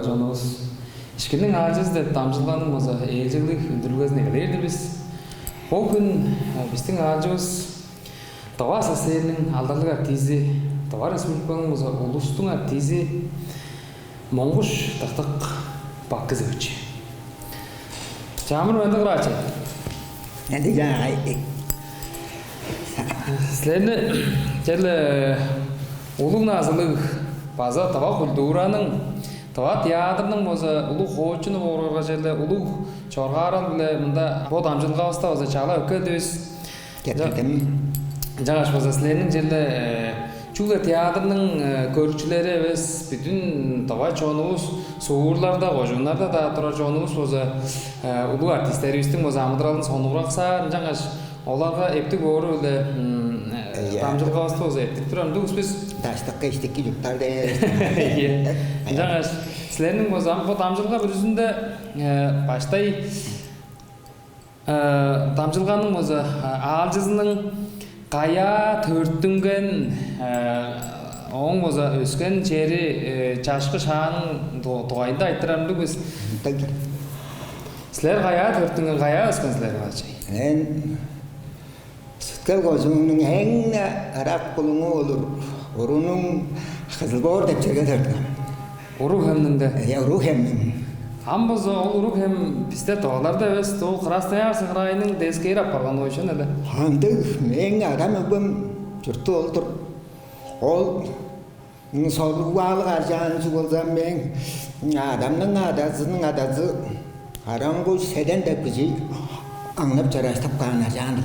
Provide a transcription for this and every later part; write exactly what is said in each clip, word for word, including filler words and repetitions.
Чонувус, «Ишкинниң аалчызы» деп дамчыдылганың база ээлчеглиг үндүрүлгезин эгелээр-дир бис. Бо хүн, э, бистиң аалчывыс Тыва ССР-ниң алдарлыг артизи, Тыва Республиканың база улустуң артизи Монгуш Тыктыг Баккызович. Чаамыр, мендиг, Кыргачы. Мендиг, чаагай. Силерни черле улуг назылыг база тыва культураның, тыва театрның база улуг хоочуну боорга, черле улуг чоргаарал-биле мында бо дамчыдылгавыста база чалап эккелдивис. Четтирдим. Ынчангаш база силерниң черле, э, чүгле театрның, э, көрүкчүлери эвес, бүдүн тыва чонувус, суурларда, кожууннарда-даа турар чонувус база, э, улуг артистеривистиң база амыдыралын сонуургаксаар, ынчангаш оларга эптиг боору-биле, м, э, Ийе. дамчыдылгавысты база эрттирип турар ындыг улус бис. Даштыкка иштикки чурттар дээр. Ийе. Ынчангаш силерниң база ам бо дамчыдылга бүрүзүнде, э, баштай, э, дамчыдылганың база, э, аалчызының каяа төрүттүнген, э, ооң база өскен чери, э, чашкы шааның ду-, дугайында айтырар ындыг бис. Силер каяа төрүттүнген, каяа өскен силер, Кыргачы? Мен Сүт-Хөл кожууннуң эң-не ырак булуңу болур Урунуң Кызыл-Боор деп черге төрүттүнген. Уруг-Хемниң-даа. Э, Уруг-Хемниң. Ам база ол Уруг-Хем бисте тываларда эвес, ол Красноярск крайының дескээр апарган ойшун эле. Ындыг, мээң адам-өгбем чурту ол-дур. Ол М, Солбуг-Баалыг аржааны чүл болза, мээң адамның адазының адазы Караңгуш Седен деп кижи аңнап чораштап каан аржаан-дыр.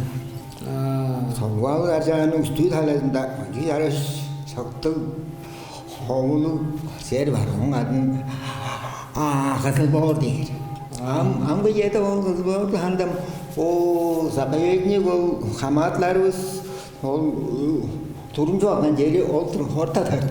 Аа. Солбуг-Баалыг аржаанның үстүү талазында чараш сактыг ховулуг чер бар. Ооң адын, а, Кызыл-Боор дээр. Ам, амгы үеде ол Кызыл-Боорду хандам, о, заповедник, ол хамаатыларывыс, ол, ы, турумчу алган чери ол тур-, орта-дыр.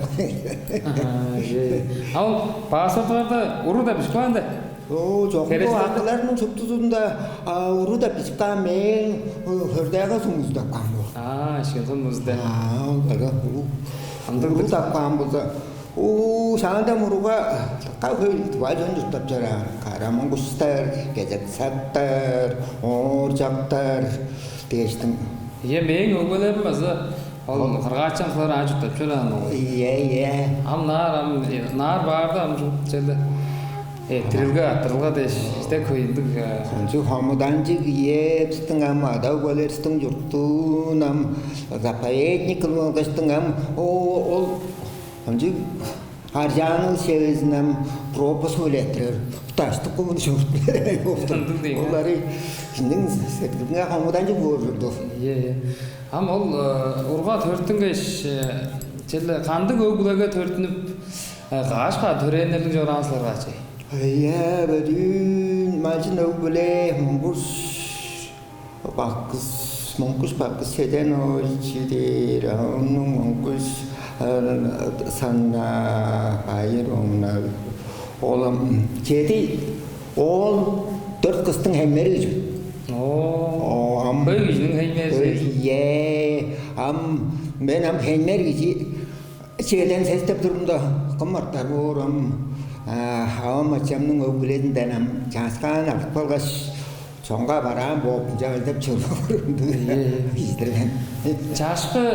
Аха, э. А ол паспортуңарда Уру деп бижип каан да? Оо, чок, бо херечилерде аңгыларның шуптузунда, а, Уру деп бижип каан, мээң, ы, хөрдээге сумузу деп каан бо. А, ишкен сумузу деп. А, ол бага, у, ындыг Уру деп каан болза, уу, шаанда Уруга дыка хөй тыва чон чурттап чораан. Кара-монгуштар, кезек-сактар, ооржактар дээштиң. Ийе, мээң өгбелерим база ол, ол кыргачан кылар аан чурттап чораан ол. Ийе, ийе. Ам ынаар, ам, э, ынаар баарда, ам чугуп черле, э, дирилге, аттырылга дээш, истек хөй ындыг, э. Кончуг хомуданчыг, ийе, бистиң ам ада-өгбелеривистиң чуртун ам заповедник кылып алгаштың, ам, о, ол кончуг аржаанывыс чевезин ам пропуск-биле эрттирер. Даштыкы муну чуруп берер. Ындыг дейм, а? Олары кижиниң сеткилинге хомуданчыг боор ужурлуг. Ийе, ийе. Ам ол, э, Уруга төрүттүнгеш, э, черле кандыг өг-бүлеге төрүттүнүп, э, каш-ла төрээннерлиг чораан силер, Кыргачы? Ийе, бөдүүн малчын өг-бүле, Монгуш Баккыс, Монгуш Баккыс Седенович дээр, а ону Монгуш, э, Санна Байыровна, ол ам чеди оол, дөрт кыстың хеймери чүве. Оо. Оо, ам хөй кижиниң хеймери. Хөй, ийе. Ам мен ам хеймер кижи, челен сес деп турумда, кым артар боор ам, а, авам-ачамның өг-бүлезинден ам чааскаан алып калгаш, чонга бараан бооп, ынча деп чоруур ындыг. Ийе, ийе. Кижи-дир мен. Чашкы,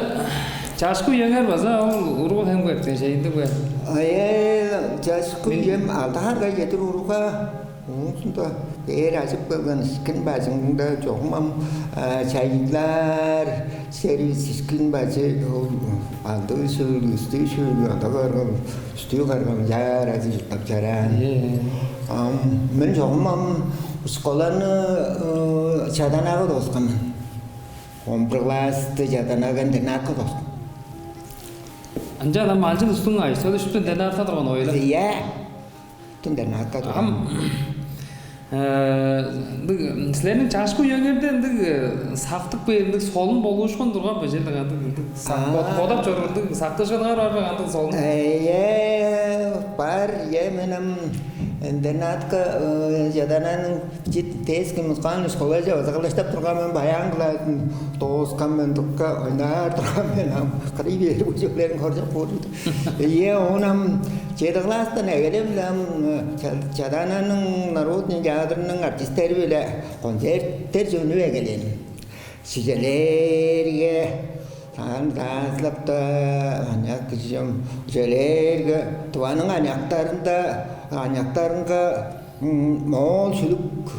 чашкы үеңер база ол Уруг-Хемге эрткен чейинди бе? Э, чашкы үем алды харга чедир Уруга. Оон соонда бээр ажып келген Ишкин бажыңда чогум ам, а, чайыглар, сервис Ишкин бажы, ол Алдыы шөл, Үстүү шөл, ада-каргал, Үстүү-Каргал чаар ажы чурттап чораан. Ээ. Ам мен чогум ам школаны, э, Чаданага дооскан мен. Он бир классты Чаданага интернатка дооскан. Ынчан ам малчын улустуң ажы-төлү шупту интернатка турган ойла. Ийе. Интернатка турган. Ам, э, ындыг, силерниң чашкы үеңерде ындыг, э, сактып кээр ындыг солун болуушкун турган бе, черле ындыг, ындыг сак-, бод-, аа, бодап чоруур ындыг сактыышкыныңар бар бе, ындыг солун? Э, бар, э, мен ам, Интернатка, э, чадаананың чит детский музыкальный школаже база кылаштап турган мен, баян кылаадын дооскан мен, дукка ойнаар турган мен, ам кырый бээр ужурлерин хоржок болду. Ийе, оон ам чеди класстан эгелеп-ле ам, э, ча-, чадаананың народный театрының артисттери-биле концерттер чөнүп эгелээн. Сиделерге, таан дааслапта, аныяк кижи чүвем, үжелээрге, Тываның аныяктарында, аныяктарынга, м, моол шүлүк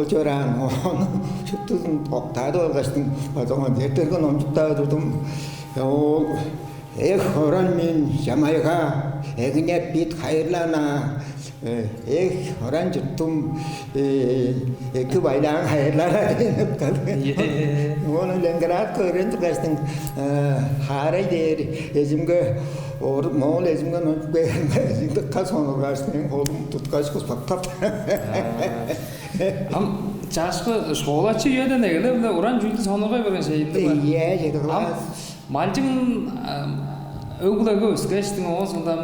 чораан, ону шуптузун октаадып алгаштың, база концерттерге номчуптаар турдум. Ол «Эх, оран мен, Жамайга, эгинеп бит хайырлана. Э, эх, оран чуртум, э, эки байлааң хайырлана» деп калды. Ийе. Ону Ленинградка өөренип тургаштың, э, хаарай дээр эжимге, ор-, моол эжимге номчуп кээрге, эжимди кас онургаштың, холум туткаш, куспактап. А. Ам чашкы школачы үеден эгелеп-ле уран чүүлдү сонургай берген шейинди бар. Ийе, чеди класс. Малчың, ам, өг-бүлеге өскештиң, оон соонда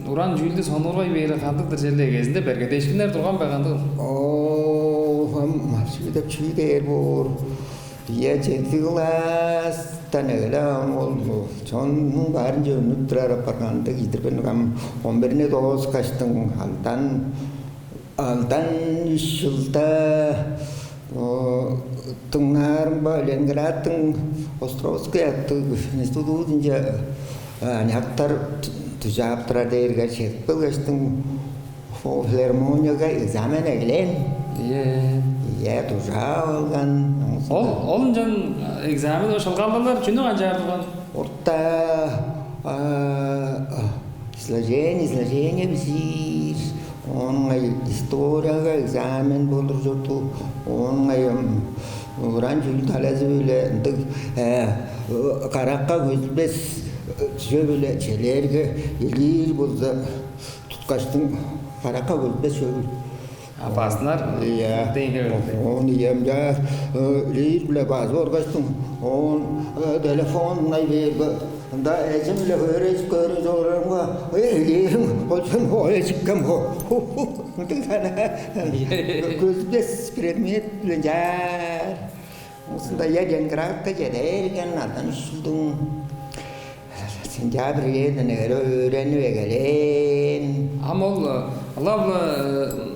уран чүүлдү сонургай бээри кандыг-дыр, черле эгезинде бергедээшкиннер турган бе, кандыг? Оо, ам малчыы деп чүү дээр боор. Ийе, чеди класстан эгелеп ам ол чоннуң баарынче үнүп турар апарганда, кидирбин ам он бирни дооскаштың, алдан Алдан үш чылда, о, дыңнаарымга, Ленинградтың Островский аттыг институдунче, э, аныяктар ду-, дужаап турар дээрге, чедип келгештиң, о, филармонияга экзамен эгелээн. Ийе. Ийе, дужаап алган. Ол, ол ынчан экзамен, ол шылгалдалар чүнү канчаар турган? Орта, а, а, изложение, изложение бижиир, оон ыңай историяга экзамен болур чорду, оон ыңай, м, уран чүүл талазы-биле ындыг, э, каракка көзүлбес, э, чүве-биле челээрге, илиир болза, туткаштың каракка көзүлбес чүве-биле. Апаастынар. Ийе. Дээн хевирлиг. Оон ийем чаа, э, лир-биле базып оргаштың. Оон, э, телефон ыңай бээрге, ында эжим-биле хөөрежип көөрүм чорууруңга, э, лирим, ол чүн, ол эжиккем, хо. Ындыг сана. Ийе. Көзүлбес предмет-биле чаар. Узунда я Ленинградка чеде берген, алдан үш чылдың сентябрь үеден эре өөренип эгелээн. Ам ол, э, ылап-ла, э,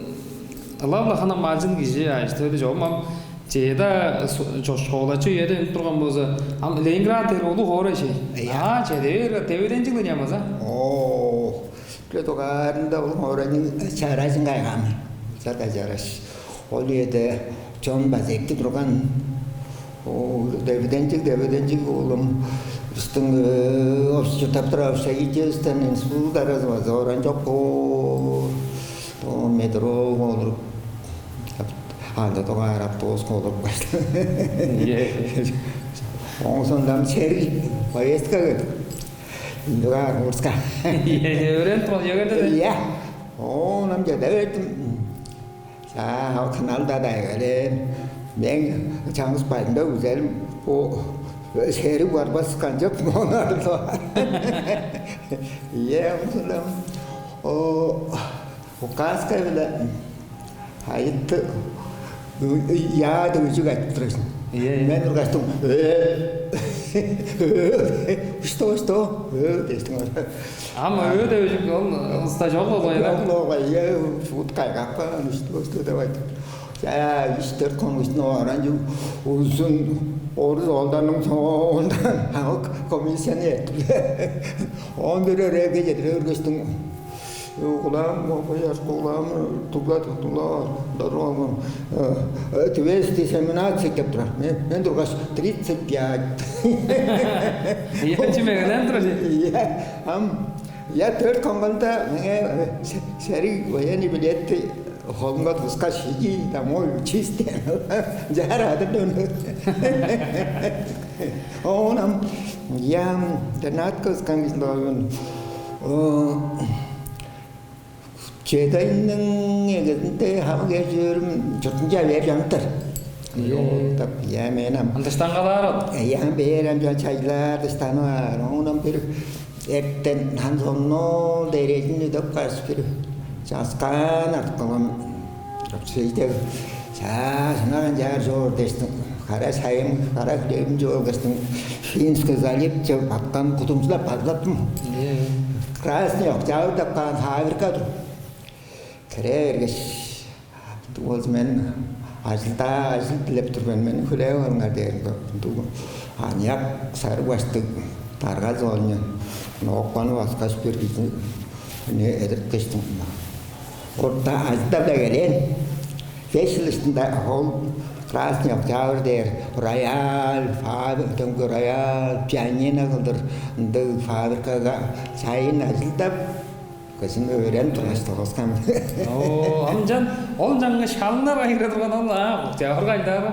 ылап-ла ханам малчын кижи ажы-төлү чогум ам чеда, э, су-, чо-, школачы үеде үнүп турган болза, ам Ленинград дээр улуг хоорай шей. Ийе. А, чеде бээр, девиденчиг-ле чамаза. Оо, бир дугаарында ол хоорайның чаражын кайгаан мен. Чарга чараш. Ол үеде чон база эки турган. О, девиденчиг, девиденчиг, оглум. Бистиң, э, общ-, чурттап турар общежитиевистен институт аразы база оран чок боор. О, метро олуруп, анда дугаар автобус олуруп каштым. Ийе. Оон соонда ам шериг поездка келдик. Ындыгаар Орска. Ийе, өөренип турган үеңерде де. Ийе. Оон ам чеде бердим. Чаа, ол каналда-даа эгелээн. Мен чаңгыс бажымда күзелим, бо шериг барбас канчап моңнадым. Ийе, ынчалдыр. О, указка-биле айытты, яа деп үжүк айтып турар сен. Ийе, ийе. Мен тургаштың, «Э, э, что, что?» «Э», дээштиң. Ам «Э» деп үжүк, ол устажок болгай, да? Ол болгай, ийе, шуут кайгап каан, «Что, что?» деп айтып. Чаа, үш-дөрт хонук иштинде оранчы узун орус оолдарның соондан ам комиссияны эрттилер. Он бир өрээлге чедире бергештиң, угулаам, бо яшка угулаам, дугла, дугла, дору алган, э, э, двести семнадцать деп турар. Мен, мен тургаш, тридцать пять. Ийе, чү мегелеп турар, че? Ийе, ам, я, төрт хонганда меңээ, э, се-, шериг военный билетти холунга тускаш, иди домой, учись дээн. Чаар адыр дөөнү. Оон ам, я, интернатка ыскан кижи-даа мен. О, чеди айның эгезинде хамык эш-өөрүм чуртунче бээр чанып-тыр. Ийе. Оттап, я, мен ам. Ам дыштангалаар ол. Э, я, бээр ам ча-, чайлаар, дыштанып аар. Оон ам бир эртен хан соннол дээрезин үдеп каш, бир Часкаан артып калган. Чейде, чаа, шынаган чаар чоор дээштиң, кара шайым, кара хлебим чоолгаштың, Финский заливче баткан кудумчулап базылаттым. Красный Октябрь деп каан фабрика тур. Кире бергеш, ол мен ажылдаа, ажыл дилеп тур мен, мени хүлээп алыңар дээринге, ындыг аныяк сарыг баштыг дарга зооннуң оокпаны баскаш бир кижини эдерткештиң. Орта ажылдап-ла келээн. Беш чыл иштинде ол Красный Октябрь дээр рояль, фаб-, дөңгү рояль, пианино кылдыр ындыг фабрикага чайын ажылдап, кызын өөренип тургаш, дооскан. Оо, ам ынчан, ол ынчангы шалыңар кайгыра турган ол, а, Октябрь кайдаары?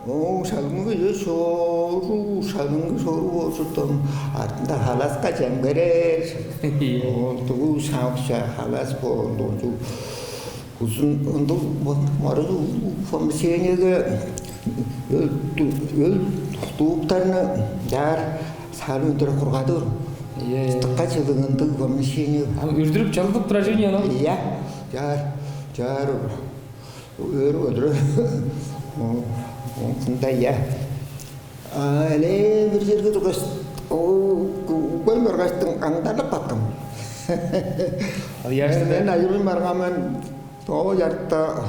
Оо, шалыңы чоруу, шалыңы чоруу болчуктан артында халаска чемгерер. Ийе. Ол дуу шаукча халас болду. Узун ындыг морозу помещениеге өл, өл дууптарны чаар саары үндүрүп кургадыр. Ийе, ийе. Стыкка чылыгындыг помещение. Ам үрдүрүп чылдып турар чүве ону? Ийе. Чаар, чаар өөрүп өдүрө. Ынча, ийе. А эле бир черге тургаш, угбай баргаштың аңдарлып каткан. Ол яшты мен ажырбайн барган мен. Тоо чартта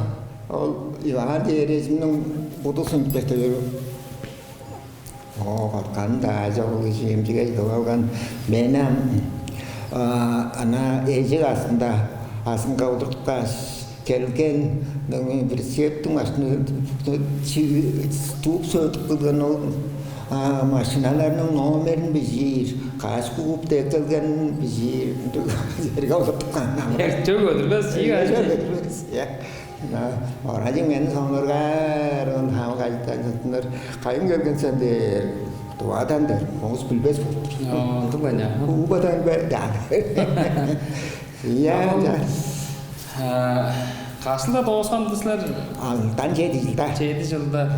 ол Иван Дээрезимниң буду сынып кетти берип. Оо, кортканым-даа чок, ол кижи эмчиге чыдып алган. Мени ам, а, ана эжик астында, азынга олуртуп кааш, келген, м, прицептиң машина, чи-, стук сөдүп кылган ол, а, машиналарның номерин бижиир, каш куб деп келгенин бижиир, ындыг черге олуртуп каан. Чөп өдүрбес, чиик ажыл. Чөп өдүрбес, я. Оражың мени сонургаар, он хамык ажыктан чыттыныр. Кайын келген сен дээр, Тывадан дээр, оңус билбес болуптур. Ындыг-ла, я. Кубадан бе, да. Ийе, ынча. Кашылда дооскан силер? Алдан чеди жылда. Чеди жылда.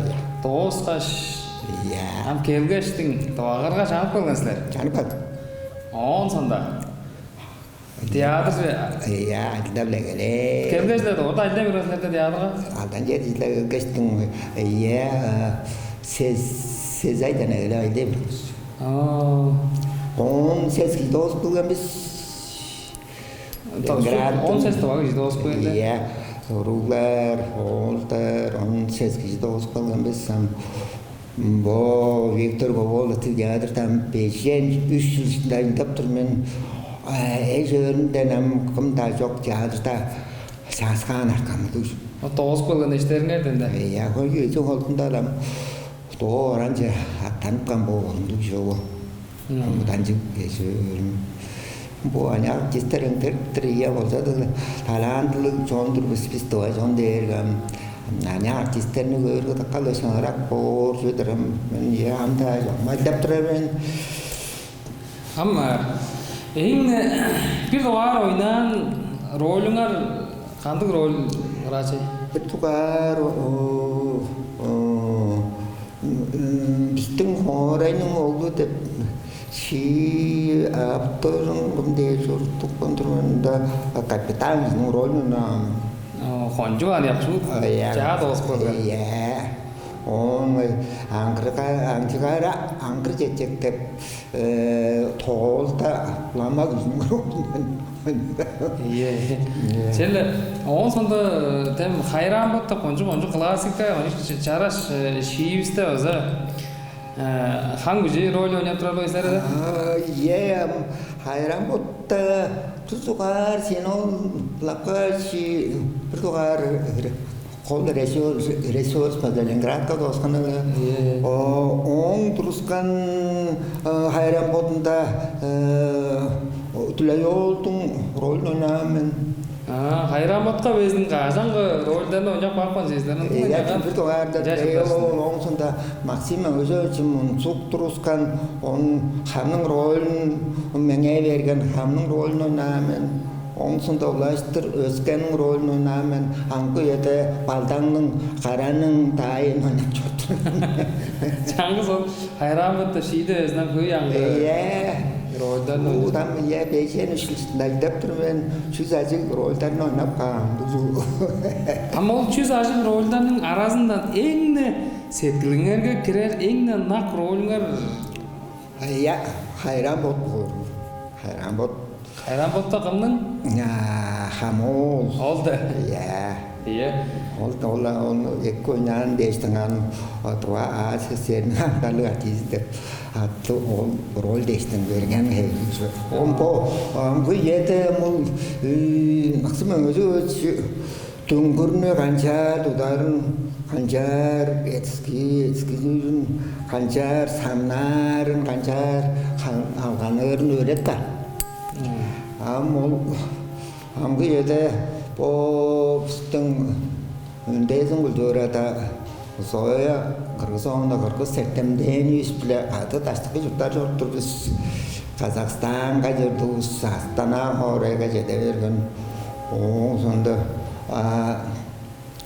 Дооскаш. Ийе. Ам келгештиң, Тывагарга чанып келген силер? Чанып келдим. Оон сонда? Театр. Ийе, ажылдап-ла келе. Келгеш-ле, орта ажылдай берген силер де театрга? Алдан чеди жылда келгештиң, ийе, сес, сес айдан эгелеп ажылдай берген. Аа. Он сес кижи доозуп келген бис. Ленинград. Он сес тывак кижи доозуп келген. Ийе, уруглар, оолдар, он сес кижи доозуп келген бис. Ам бо Виктор Коволовтуг театрда бежен үш чыл иштинде ажылдап тур мен. Эш-өөрүмден ам кым-даа чок театрда чааскаан арткан. Доозуп келген эштериңерден-даа? Ийе, хой, эжи холдунда ам доо оранче аттаныпкан бо болундуг чүве бо. Амыданчыг эш-өөрүм. Бо аныяк артистер эңдерик-тир, ийе, болза-даа талантылыг чон-дур бис, бис тыва чон дээрге ам. Аныяк артистерни көөрге, дыка-ла шыырак боор чүве-дир ам. Мен, ийе, ам-даа чогум ажылдап турар мен. Ам эң бир дугаар ойнаан ролюңар кандыг роль ыраачы? Бир дугаар, о, о, м, бистиң хоорайның оглу деп шии авторун кым дээр чорудупкан турганда, капитан кижиниң ролюн ойнаан. О, кончуг аныяк шуут. Ийе. Чаа доозуп келген. Ийе. Оон аңгырга, аңчыгара аңгыр чечек деп, э, тоолда лама кижиниң ролюн. Ийе, ийе. Ийе. Черле, оон соонда, э, тем Хайран-Бот деп кончуг, кончуг классика, кончуг ч-, чараш, э, шиивисте база, э, хам кижи роль ойнап турар болгай силер, да? А, ийе, ам, Хайран-Ботта бир дугаар сен ол лапка ши-, бир дугаар кол режиссёр, режиссёр база Ленинградка дооскан-на. Ийе. О, ооң турускан, э, Хайран-Ботунда, э, Дүлей-оолдуң ролюн ойнаан мен. А, Хайран-Ботка безин кажан-кы рольдерни ойнап каапкан силер? Ийе, бир дугаарда Дүлей-оол, ооң соонда Максим Өзөөчүм Мунчук турускан, оон хамның ролюн меңээ берген, хамның ролюн ойнаан мен. Оон соонда улаштыр өскениң ролюн ойнаан мен, амгы үеде балдаңның, караның даайын ойнап чордум. Чаңгыс ол Хайран-Бот деп шииде безин ам хөй аңгы. Ийе. Рольдарны ойнап. Удам, ийе, бежен үш чылдайдап тур мен, чүс ажыг рольдарны ойнап каан. Ам ол чүс ажыг рольдарның аразындан эң-не сеткилиңерге кирер, эң-не ынак ролуңар? Ийе, Хайран Бот боор. Хайран Бот. Хайран Бот-та кымның? А, Хамол. Ол-да. Ийе. Ийе. Ол, ол, ол эки ойнаан дээштиң, ам, а, Тыва А С С Рның аңгылдыг артизи деп атты ол роль дээштиң берген хевирлиг чүве. Ол бо, ам, бо үеде ол, э, Максым Мөңгүш-Өөлүкчү дүңгүрнү канчаар тударын, канчаар эски, эскизирин, канчаар самнаарын, канчаар хан-, алганырын өөрет-даа. Мм. Ам ол амгы үеде бо бистиң үндезин культурада Зоя Кыргыс-ооловна Кыргыс эртемденивис-биле кады даштыкы чурттар чоруп тур бис. Казахстанга чордувус, Астана хоорайга чеде берген. Ооң соонда, а,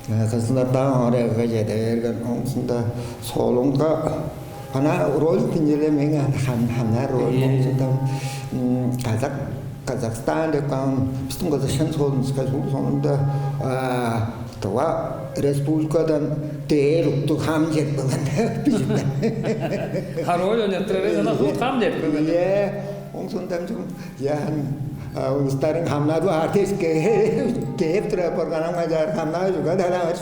Кызылорда хоорайга чеде берген. Ооң соонда Солунга, ана роль динчиле мең ана хам-, хамнаар роль. Ийе. Ооң соонда, м, Казак-, Казахстан деп каан, бистиң Казахстан солунчуска чугур соонда, а, Тыва Республикадан дээр уктуг хам чедип келген бижиттер. А роль ойнап турар эвес, ана хуут хам чедип келген. Ийе, ооң соонда ам чүгүм, яан, а, улустарың хамнадып аар дээш кээп турар, борганам канчаар хамнаар чүве-даа бар.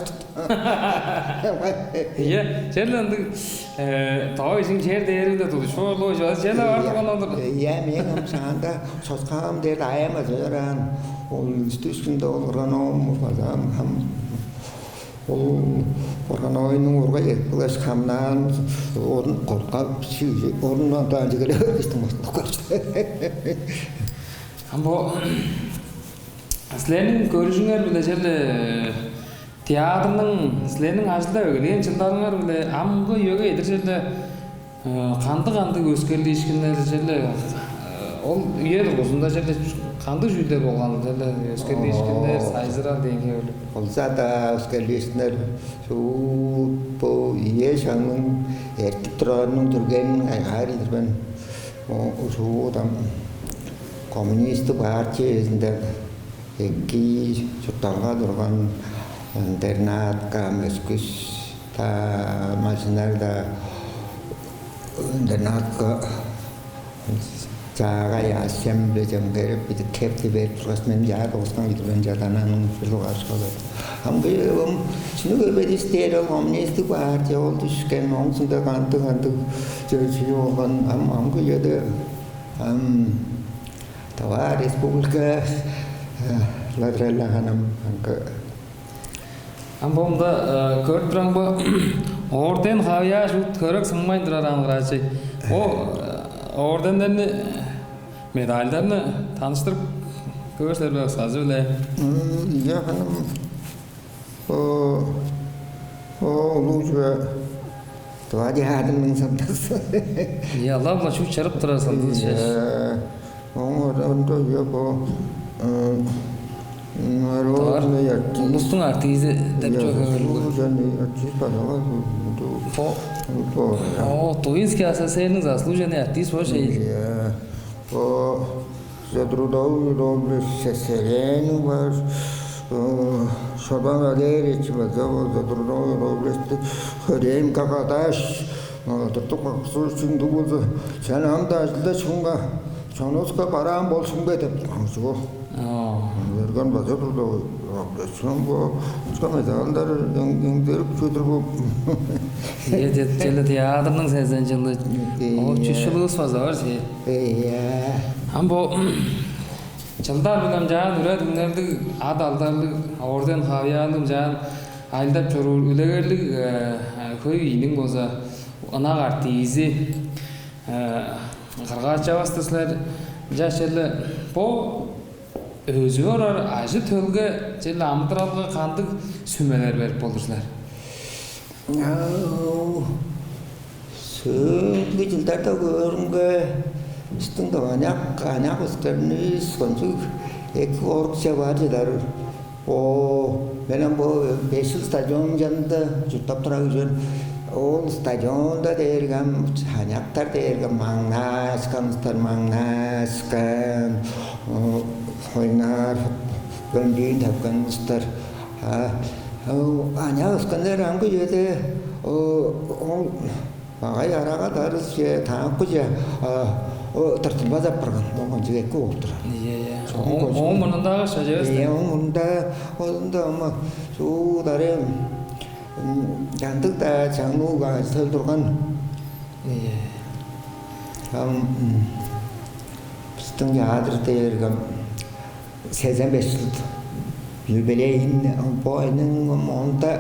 Ийе, черле ындыг, э, тоо изиң чер дээринде тудуш боорлуг чүве, черле бар турган ол-дур. Ийе, мээң ам шаанда чоскаам дээр аяма чораан. Ол үстү-үстүнде ол Кырган-оолум база ам, ам ол Кырган-оолумнуң урга эрткилеш хамнаан орун корткап, ши-, орундан даан чигелеп бистиң мурнунга көрчү. Ам бо силерниң көрүжүңер-биле черле театрның, силерниң ажылдап эгелээн чылдарыңар-биле амгы үеге чедир черле, э, кандыг-кандыг өскерлиишкиннер черле, э, ол үе дургузунда черле кандыг чүүлдер болган, черле өскерлиишкиннер, Оо. Сайзырал дээн хевирлиг. Болза-даа өскерлиишкиннер шуут бо үе-шагның эртип турарының дүргениин кайгаар-дыр мен. О, шуут ам коммунистиг партия үезинде эки чуртталга турган, интернатка, Мөскүс-даа, Малчыннар-даа интернатка чаагай аъш-чем-биле чемгерип, бир кепти берип тургаш, мен чаа дооскан кижи мен, чадананың бир дугаар школа. Ам бир ам чүнү көрбедивис дээр, ол коммунистиг партия ол дүшкен, ооң соонда кандыг-кандыг чөй-чүү болган, ам, амгы үеде, ам, Тыва Республика, э, ладырайлаганым аңгы. Ам бо мында, э, көрүп турам бо, орден-хавыяа шуут хөрек сыңмайн турар аңгыраачы. О, э, орденнерни, медальдарны таныштырып көөр силер бе, кысказы-биле? М, ийе, ханым. О, о, улуг чүве. Тыва театрның сылдызы. Ийе, ылап-ла чүү чырып турар сылдыс чеш. Ийе. Оон ында, ийе, бо, э, народный артист. Улустуң артизи деп чок. Ийе, заслуженный артист база бар. Бо, бо, о, Тувинский А С С Рның заслуженный артист бо чей. Ийе. Бо за трудовую доблесть С С С Рның бар, э, Шолбан Валерьевич база болза трудовой доблести, Хөрээм Кагадаш, э, Туртук Баксыович, ындыг болза, сен ам-даа ажылда чугуңга, чонувуска бараан болзуңбе деп турган чүве. Оо. Берген база трудовой доблесть. Чон бо, чон медальдар эң-, эңдерик чүве-дир бо. Ийе, дет, черле театрның сезен чылы. Ийе. О, чүс чылывыс база бар, че. Ийе. Ам бо чылдар-биле ам чаан үре-түңнелдиг, ат-алдарлыг, орден-хавыяалыг чаан ажылдап чоруур үлегерлиг, э, хөй ийиниң болза ынак артизи, э, кырган-ачавыс-тыр силер. Ынчаш черле бо өзүп орар ажы-төлге, черле амыдыралга кандыг сүмелер берип болур силер? Ау, сөөлгү чылдарда көөрүмге, бистиң аныяк, аныяк өскенивис кончуг эки корукче бар чыдар. О, мен ам бо беш чыл стадионнуң чанында чурттап турар кижи мен. Ол стадионда дээрге ам аныяктар дээрге маңнаашкан улустар, маңнаашкан, о, ойнаар, көндүүн тапкан улустар. А, о, аныяк өскеннер амгы үеде, о, ол багай арага дарыс че, таакпы че, а, о, тыртылбас апарган. Ол кончуг эки болуп турар. Ийе, ийе. Ооң мурнунда шажавас. Ийе, ооң мурнунда, оозунда ама чуу дарем. М, чамдык-даа чаңнуу ажыл турган. Ийе. Ам, м, бистиң театр дээрге сезен беш чыл юбилейин бо айның онда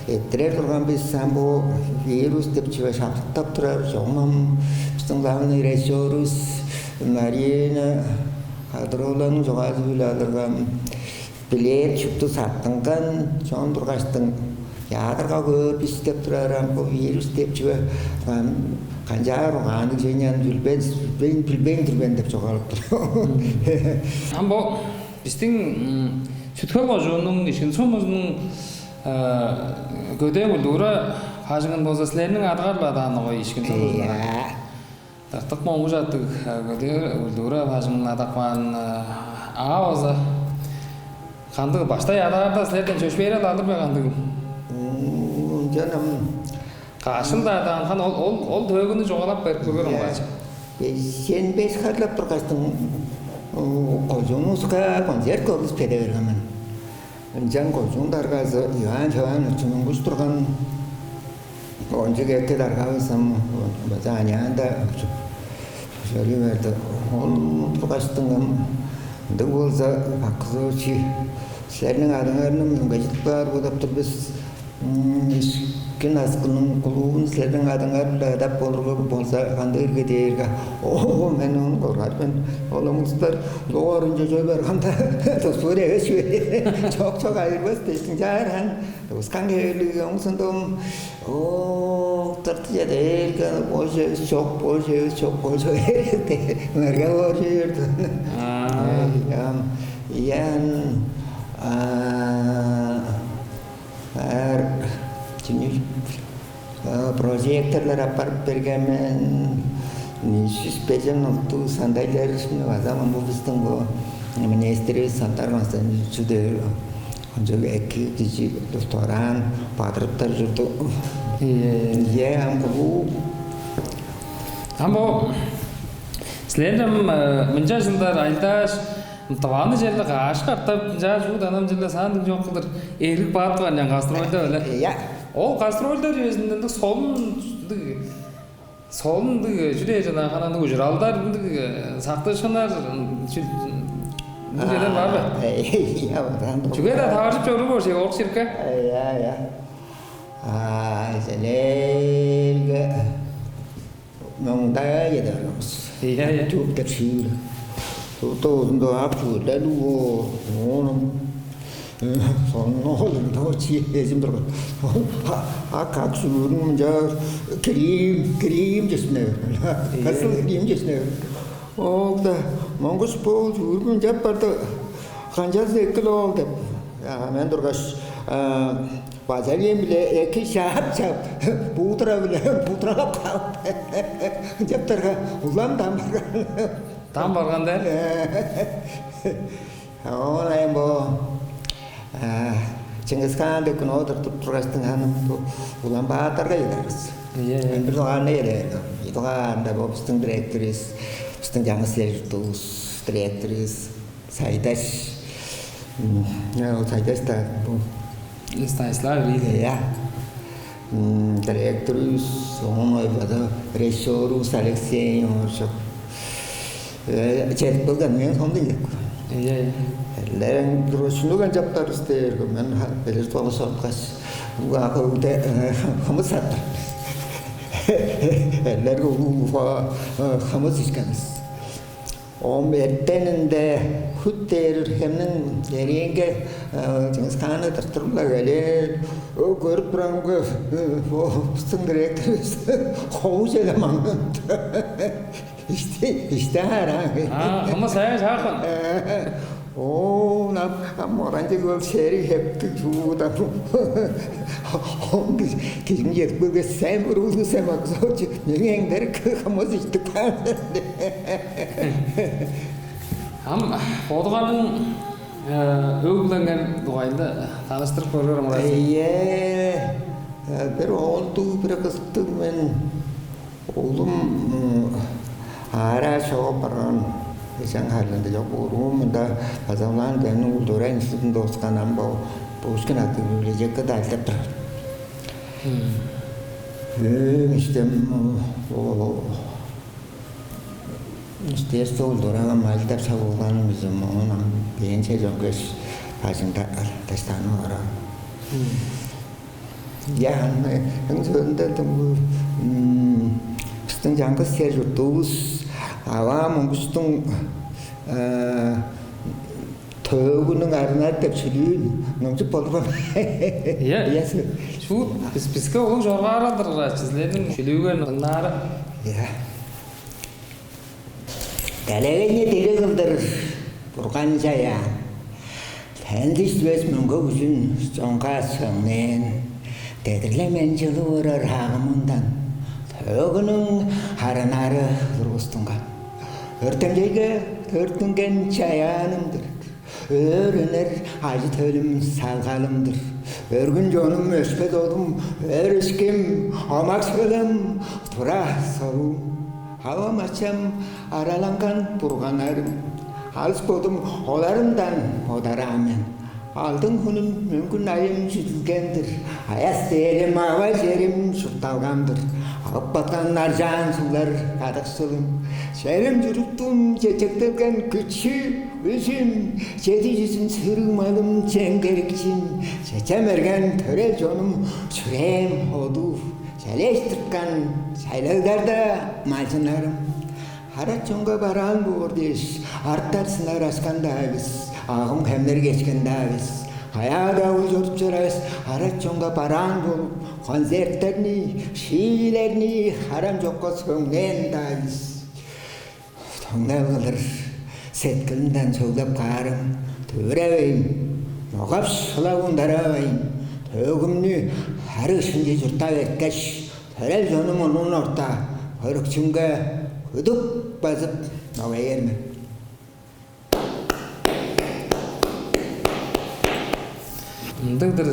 эрттирер турган бис. Ам бо вирус деп чүве шаптыктап турар. Чогум ам бистиң главный режиссёрувус Марина Кадыровнаның чугаазы-биле алырга, билет шупту саттынган, чон тургаштың театрга көөр бис деп турар. Ам бо вирус деп чүве, ам канчаар угаанныг чүвени ам билбейн, билбейн, билбейн тур мен деп чугаалап тур. Ам бо бистиң, м, Сүт-Хөл кожууннуң Ишкин сумузунуң, э, көдээ культура бажыңын болза силерниң адыңар-биле адаан, огой, Ишкин сумузунуң. Ийе. Тыртык Монгуш аттыг, э, көдээ культура бажыңын адап каан, э, аа, база кандыг, баштай адаарда силерден чөпшээрел алыр бе, кандыг? М, ынчан ам. Каш чылда адаан, харын ол, ол, ол төөгүнү чугаалап берип көрүңерем, ийе, качы. Бежен беш харлап тургаштың, м, кожуунувуска концерт көргүзүп чеде берген мен. Ынчан кожуун даргазы Иван Чаванович Монгуш турган, кончуг эки даргавыс ам, база аныяанда чоруй берди. Ол тургаштың ам, ындыг болза, Бакызович, силерниң адыңарны мөңгежидип каар бодап тур бис. М, Ишкин Аскынның клубун силерниң адыңар-биле адап болурга болза, кандыг ирге дээрге, о, мен ону коргар мен. Ол улустар доор ынча чой барганда, тоспур эвес чүве. Чок, чок, айырбас дээштиң чаар хан. Ускан хевирлиг оңсундум. О, тыртыжа дээрге, боже, чок, боже, чок, боже. Мерге боор чүве. А. Ай, ам, ян, а, ар, чүнү, а, прожекторлар аппарып берген мен. Үш чүс бежен улустуг сандайлар, база ам бо бистиң бо министривис Сандар Константинович дээр, кончуг эки кижи, дустуораан, бадырыптар чорду. Ийе. Ийе, ам бо. Ам бо силер ам, э, мынча чылдар ажылдааш, Тываны черле каш катап, ынчаар чуут анам черле саандыг чок кылдыр эргип каап турган, ынчан гастрольда, але? Ийе. Ол гастрольдар үезинде ындыг солун, ындыг солун, ындыг, э, чү дээр чүвел, харын ындыг ужуралдар, ындыг, э, сактыышкыннар, м, чү-, ындыг чүвелер бар бе? А, э, я, вот, ам, чүге-даа таваржып чоруур боор чек, орус чирикке. Э, я, я. А, силерге муңда чеде барган бис. Ийе, ийе. Чууп деп шиир. Тут оозунда ак чүвелер, уу, оон Э, сонун ол, ында ол чиэзим турган. А, а как сүүрүн мынчаар кирим, кирим честине берген. Ийе. Кызыл кирим честине берген. Ол-да, Монгуш, бо сүүрүн чап барды, канчалза экил ол деп. А, мен тургаш, а, вазелин-биле эки шаап-шаап, пудра-биле пудралап каап, чаптарга улам дан барган. Дан барган, да? Э. Оон ам бо, а, Чыңгыс-Хаан деп кино тыртып тургаштың, харын бо Улан-Баатарга чеде бис. Ийе, ийе. Мен бир дугаарында чеде бергем. Ийи дугаарында бо бистиң директорувус, бистиң чаңгыс чер-чурттуувус директорувус Сайдаш. М, э, ол Сайдаш-даа бо Станислав Ильин. Ийе. М, директорувус, оон ой база режиссёрувус Алексей Омаржап. Э, чедип келген, мен сонда чедип келген. Ийе, ийе. Эллериң дурушунуг анчаптар истээр, мен билир толу сорткаш, уга көвде, э, хымыс саттыр. Эллерге улуу уфа, э, хымыс ишкенивис. Ооң эртенинде хүт дээр хемниң эрээнге, э, Чыңгыс-Хаанны тыртырып-ла келээр. О, көрүп турарымга, э, о, бистиң директорувус хову чеде маңнап тур. Ишти, ишти аараа. А, хымыс аян шаапкан. Э, О, ам, ам оранче кыл шери хептиг шууда. Он кижиң чедип келгеш, сен уруулу сен максоочу, меңээ эңдер кымыс иштип каан. Ам бодуңарның өг-бүлеңер дугайында таныштырып көрүңер, мыраа. Ийе, бир оолдуг, бир кыстыг мен. Оглум аараа чогап барган, эжең харлыында чок. Уруум мында база улаан демниң культура институтун дооскан, ам бо Пушкин аттыг библиотекада ажылдап турар. Өөм иштем министерство культурага малдап савуулганым, бизим оон ам пенсия чонгеш, бажыңда даштаанып орар. Я, аны эң сөөлүнде дыңгу бистиң чаңгыс чер чуртувус, аваа моңгустуң төөгүнүң арынаар деп шүлүүн номчуп болур бе? Ийе. Шуут бис биске улуг чоргааралдыр ачы силерниң шүлүүгер ыннаары. Ийе. Делегейни дириг кылдыр Бурган чаяан, тендиш дивес мөңге күжүн чонга сөңнээн, дедирле мен чылып орар агымындан төөгүнүң арынары тургустунган. Өртемчейге төрүттүнген чаяаным-дыр. Өөренер ажы-төлүм салгалым-дыр. Өргүн чонум, өшпес одум, өр ишким, омак шөлүм, тура солуум. Авам-ачам араланган бурганнарым. Алыс болдум оларындан, одараан мен. Алдын хүнүм, мөңгүн айым чүдүлген-дир. Аяс дээрим, ава черим чуртталган-дыр. Агып баткан аржаан суглар кадыкшылым. Черим чуруктум чечектелген күчү үжүм, чеди чүзүн сүрүг малым чеңгерикчим, чече мерген төрел чонум чүрээм оду, чалээш тырткан чайлагдарда малчыннарым. Арат чонга бараан боор дээш, артар сынар ашкан-даа бис, агым хемнер кечкен-даа бис. Каяа-даа ул чорудуп чорааш, арат чонга бараан болуп, концерттерни, шиилерни харам чокка сөңнээн-даа бис. Тоңнал кылдыр сеткилимден сөглеп каарым, дүвүревейн, ногап-шылап ундаравайн, төөгүмнү хары шынчы чурттап эрткеш, төрел чонум ону орта хөрүкчүмге хүдүк базып, ногайыр мен. Ындыг-дыр.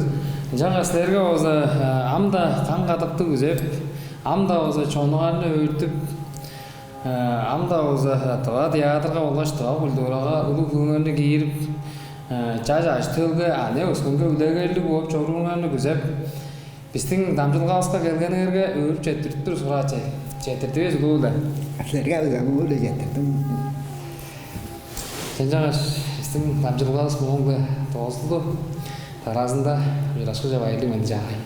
Ынчангаш силерге болза ам-даа каң кадыкты күзеп, ам-даа болза чонуңарны өөртүп, ам-даа болза тыва театрга болгаш тыва культурага улуг хүлүүңерни киирип, чаш ажы-төлге, аныяк-өскенге үлегерлиг бооп чорууңарны күзеп, бистиң дамчыдылгавыска келгениңерге өөрүп четтирип тур, сураачы. Четтирдивис улуу-биле. Силерге ам улуу-биле четтирдим. Ынчангаш бистиң дамчыдылгавыс мооң-биле доозулду. Дараазында ужурашкыже, байырлыг, менди-чаагай.